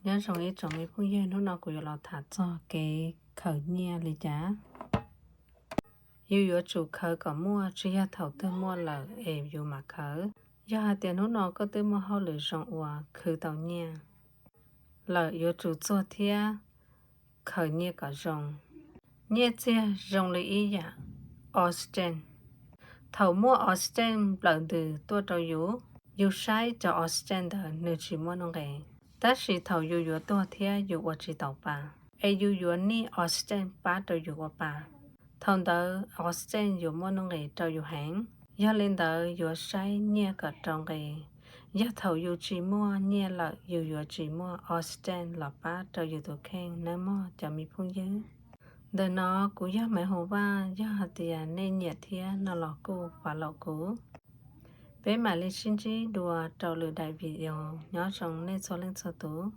Nyob zoo ib tsoom me phooj ywg, hnub no kuv yuav los tham txog kev khaws nyiaj li cas. Yus yuav tsum khaws kom muaj, tsis yog thaum twg muaj lawm es yus mam khaws. Yog hais tias hnub no koj twb muaj hauj lwm zoo uas khwv tau nyiaj lawm, yuav tsum txuag thiab khaws nyiaj kom zoo. Nyiaj txiag zoo li ib yam oxygen. Thaum muaj oxygen nplawm ntws tuaj rau yus, yus saib cov oxygen ntawd nws tsis muaj nuj nqis, tab sis thaum yus yuav tuag thiab yus ua tsis taus pa, es yus yuav nij oxygen pab rau yus ua pa, thaum ntawd oxygen yuav muaj nuj nqis rau yus heev. Yog li ntawd yuav saib nyiaj kom rau nqi. Yog thaum yus tsis muaj nyiaj lawm, yus yuav tsis muaj oxygen los pab rau yus tus kheej nawb mog cov me phooj ywg. Ntawm no kuv yog Maiv Hauv Vaj, yog hais tias nej nyiam thiab no los kuj follow kuv. Peb mam li sib ntsib dua rau lwm daim video, nyob zoo nej txhua leej txhua tus.